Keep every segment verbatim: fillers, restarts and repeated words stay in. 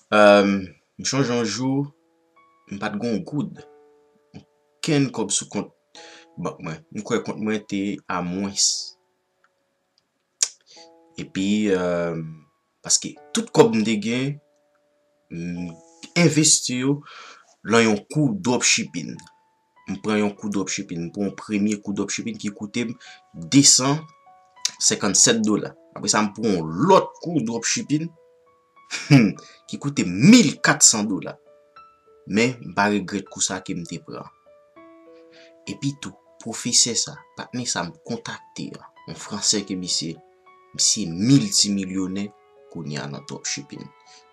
Em, m chonje yon jou, m pa t gen yon goud. Okenn kòb sou kont bank mwen. M kwè kont mwen te a mwens. Epi, em, paske tout kòb m te gen, m envesti yo lan yon kou dropshipping. M pran yon kou dropshipping, m pran yon premye kou dropshipping ki koute m de san senkannsèt dola. Apre sa, m pran yon lòt kou dropshipping ki koute m mil kat san dola. Men, m pa regrèt kou sa ke m te pran. Epi tou, pwofesè sa, patnè sa m kontakte a, yon Fransè ke misye, misye miltimilyonè kounye a nan dropshipping.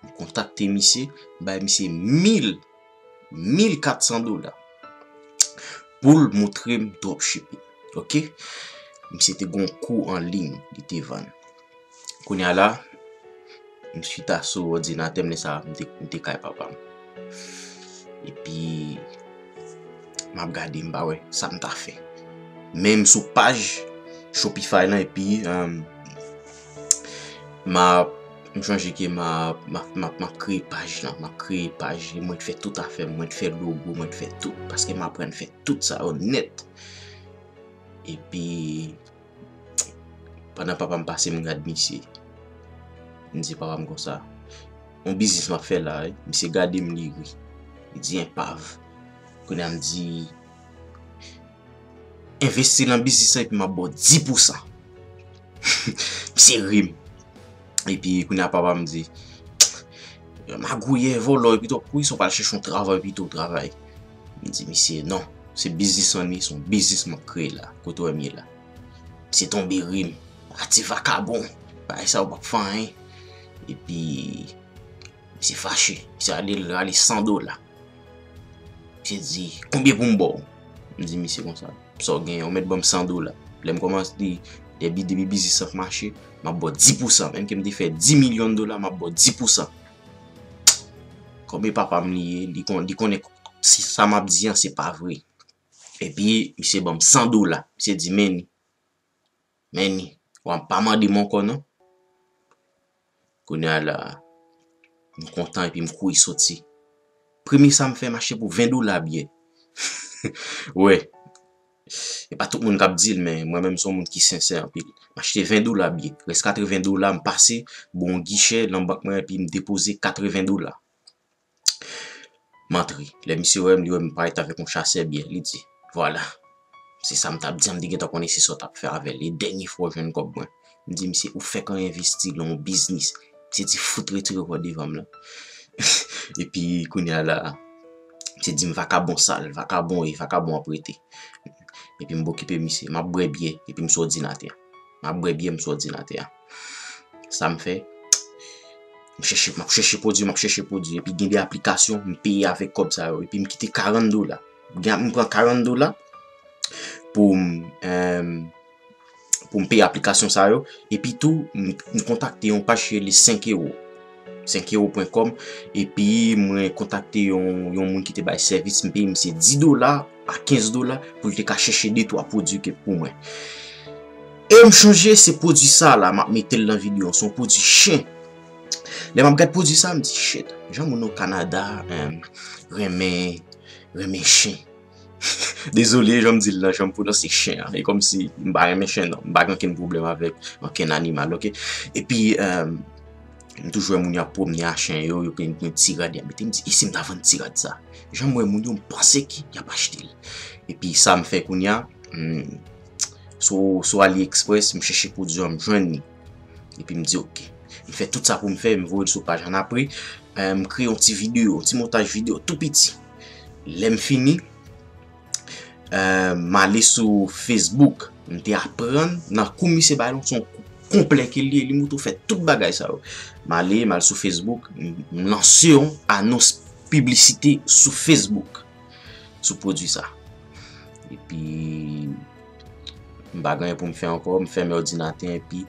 M kontakte misye, m bay misye mil, mil kat san dola pou l montre m dropshipping. Oke? Misye te gon kou an liy li te vann. Kounye a la, m chita sou òdinatè m, lè sa a, m te, m te kay papa m. Epi, m ap gade, m pa wè sa m ta fè. Men m sou paj Shopify lan, epi, em, m ap, m chonje ke m ap, m ap, m ap, m ap kreye paj lan, m ap kreye paj, mwen t fè tout afè m, mwen t fè logo, mwen t fè tout, paske m aprann fè tout sa yo nèt. Epi, pandan papa m pase, m gad misye. M di papa m konsa, yon biznis m ap fè la, wi. Misye gade m, li ri. Li di, enpav. Kounye a m di, envesti nan biznis lan epi m ap ba w dis pousan. Misye ri m. Epi kounye a papa m di, magouyè, vòlò, epi w ap kouri, se w pa al chèche yon travay pito w travay. M di misye, non, se biznis lan li, se yon biznis m ap kreye la, kote w wè m ye la. Misye tonbe ri m, a ti vakabon, bagay sa yo p ap fè anyen. Epi, misye fache, misye ale rale san dola. Misye di, konbyen pou m ba w? M di misye konsa, sa w genyen, ou mèt ban m san dola. Lè m kòmanse di, depi, depi biznis lan ap mache, m ap ba w dis pousan. Menm ke m te fè dis milyon dola, m ap ba w dis pousan. Kòm e papa m li ye, li kon-, li konnen si sa m ap di an, se pa vre. Epi, misye ban m san dola. Misye di, men ni. Men ni. W ap pa mande m ankò, non. Kounye a la, m kontan epi m kouri soti. Premye sa m fè, m achte pou ven dola byè. Wè. E pa tout moun k ap di l, men mwen menm, se yon moun ki sensè anpil. M achte ven dola byè. Rès katreven dola, m pase bò yon gichè nan bank mwen, epi m depoze katreven dola. M antre. Lè misye wè m, li wè m parèt avèk yon chasè byè. Li di, vwala. Se sa m t ap di an, m te gentan konnen se sa w t ap fè avè l. E dènye fwa w jwenn kòb mwen. M di misye, ou fèk anyen envesti lan yon biznis. Misye di, fout retire w devan m lan. Epi kounye a la, misye di m vakabon sal, vakabon e vakabon ap rete. Epi m okipe misye, m ap bwè byè, epi m sou òdinatè. M ap bwè byè, m sou òdinatè a. Sa m fè, m chèche, m ap chèche pwodui, m ap chèche pwodui. Epi gen de aplikasyon, m peye avèk kòb sa yo. Epi m kite karant dola. Gen, m pran karant dola pou m, em, pou m peye aplikasyon sa yo. Epi tou, m, m kontakte yon paj ki rele senk ewo. Senk ewo pwen kòm. Epi mwen kontakte yon, yon moun ki te bay sèvis, m peye misye dis dola a kenz dola pou l te ka chèche de twa pwodui ke pou mwen. E m chonje se pwodui sa la, m ap mete l nan videyo, se yon pwodui chen. Lè m ap gad pwodui sa, m di, shit, jan moun o Kanada, em, renmen, renmen chen. Dezole, jan m di l lan, jan m pwononse chen an. E kòmsi m pa renmen chen, non. M pa gen okenn pwoblèm avèk okenn animal, oke? Epi, em, m toujou wè moun yo ap pwomne a chen yo, yo gen, gen ti rad y ap mete. M di, e si m ta vann ti rad sa? Jan m wè moun yo, m panse ke y ap achte l. Epi sa m fè kounye a, m, sou, sou AliExpress, m chèche pwodui an, m jwenn li. Epi m di, oke. M fè tout sa pou m fè, m voye l sou paj an. Apre, eh, m kreye yon ti videyo, yon ti montaj videyo tou piti. Lè m fini, eh, m ale sou Facebook. M te aprann nan kou misye bay la, se yon kou konplè ke l ye, li montre w fè tout bagay sa yo. M ale, m al sou Facebook, m, m lanse yon anons piblisite sou Facebook, sou pwodui sa. Epi, m pa gen anyen pou m fè ankò, m fèmen òdinatè, epi,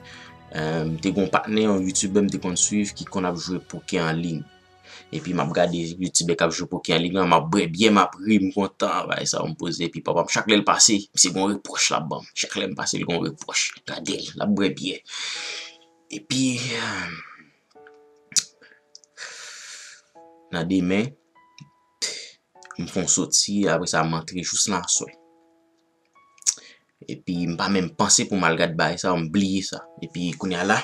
eh, m te gen yon patnè, yon youtubè m te konn swiv ki konn ap jwe pokè an liy. Epi m ap gade youtubè k ap jwe pokè an liy lan, m ap bwè byè, m ap ri, m kontan, bagay sa yo m poze. Epi papa m, chak lè l pase, misye gen yon repwòch l ap ban m. Chak lè m pase, l gen yon repwòch. Gade l, l ap bwè byè. Epi, eh, nan demen, m fè yon soti, apre sa m antre jous nan aswè. Epi m pa menm panse pou m al gad bagay sa yo, m bliye sa. Epi kounye a la,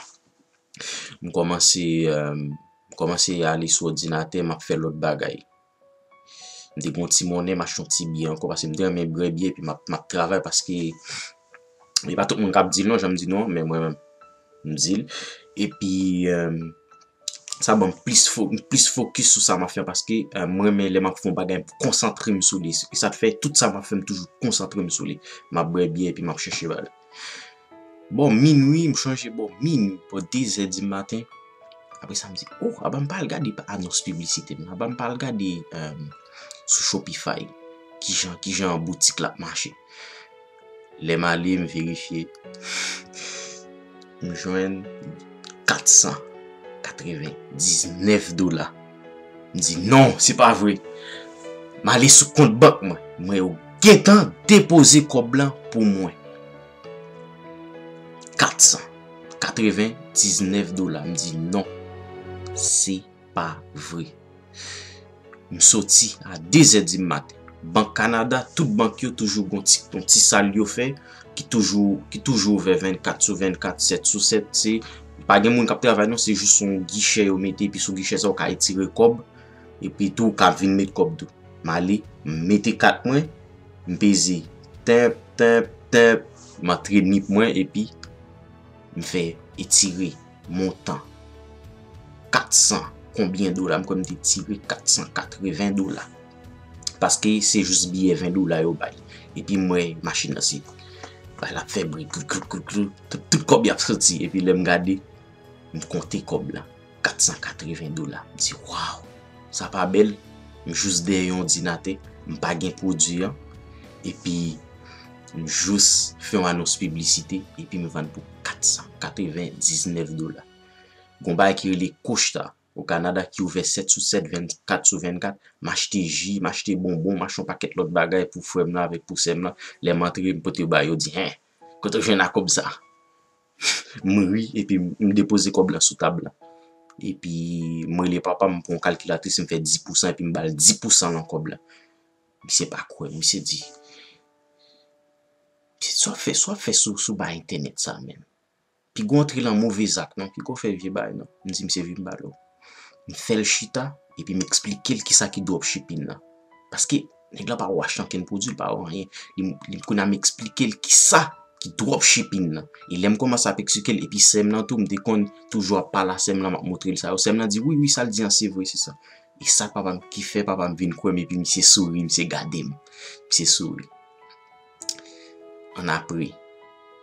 m kòmanse, euh, m kòmanse ale sou òdinatè, m ap fè lòt bagay. M te gen yon ti monnen, m achte yon ti biyè ankò, paske m te renmen bwè biyè, epi m ap, m ap travay, paske e pa tout moun k ap di l non, jan m di l non, men mwen menm, m di l. Epi, euh, sa ban m plis fo-, plis fokis sou sa m ap fè, paske, euh, mwen renmen lè m ap fè yon bagay, m konsantre m sou li. E sa k fè tout sa m ap fè, m toujou konsantre m sou li. M ap bwè biyè, epi m ap chèche bagay. Bò minwi, m chanje bò minwi, bò de zè di maten. Apre sa, m di, oh, aba m pa al gade pa anons piblisite m, aba m pa al gade, euh, sou Shopify, kijan, kijan boutik la ap mache. Lè m ale, m verifye, m jwenn kat san katrevendiznèf dola. M di, non, se pa vre. M ale sou kont bank mwen. M wè yo gentan depoze kòb lan pou mwen. Kat san katrevendiznèf dola. M di, non, se pa vre. M soti a de zè di maten. Bank Kanada, tout bank yo toujou gon ti, yon ti sal yo fè, ki toujou, ki toujou ouvè vennkat sou vennkat, sèt sou sèt. Se, pa gen moun k ap travay non, se jis yon gichè yo mete, epi sou gichè sa, ou ka etire kòb, epi tou, ou ka vin met kòb tou. M ale, m mete kat mwen, m peze, tenp, tenp, tenp, m antre nip mwen, epi m fè etire montan kat san konbyen dola, m kwè m te tire kat san katreven dola. Paske se jis biyè ven dola yo bay. Epi m wè machin nan se, bay l ap fè bri, gri, gri, gri, gri, tout, tout kòb y ap soti. Epi lè m gade, m konte kòb la, kat san katreven dola. M di, waw, sa pa bèl. M jis dèyè yon òdinatè, m pa gen pwodui an. Epi, m jis fè yon anons piblisite, epi m vann pou kat san katrevendiznèf dola. Gon bagay ki rele Costa o Kanada ki ouvè sèt sou sèt, vennkat sou vennkat. M achte ji, m achte bonbon, m achte yon pakèt lòt bagay pou frè m nan avèk pou sè m nan. Lè m antre, m pote yo ba yo, yo di, hen, kote w jwenn a kòb sa? M ri, epi m depoze kòb la sou tab la. Epi m rele papa m, m pran yon kalkilatris, m fè dis pousan, epi m ba l dis pousan nan kòb la. Misye pa kwè, misye di, "Sa w ap fè, sa w ap fè sou, sou ba entènèt sa menm? Piga w antre nan move zak non, piga w fè vye bagay non." M di misye, "Vin m pale w." M fè l chita, epi m eksplike l kisa ki dropshipping nan. Paske nèg la pa wè achte ankenn pwodui, l pa wè anyen. Li, li, kounye a m eksplike l kisa ki dropshipping nan. E lè m kòmanse ap eksplike l, epi sè m nan tou, m te konn toujou ap pale a sè m nan, m ap montre l sa yo. Sè m nan di, "Wi, wi, sa l di an, se vre, se sa." E sa papa m ki fè, papa m vin kwè m, epi misye souri, misye gade m. Misye souri. Annapre,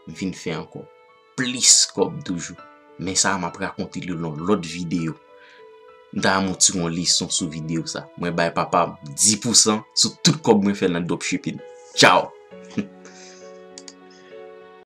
m vin fè ankò plis kòb toujou. Men sa a, m ap rakonte l nan yon lòt videyo. M ta renmen w tire yon leson sou videyo sa. Mwen bay papa m dis pousan sou tout kòb mwen fè nan dropshipping. Tchaw!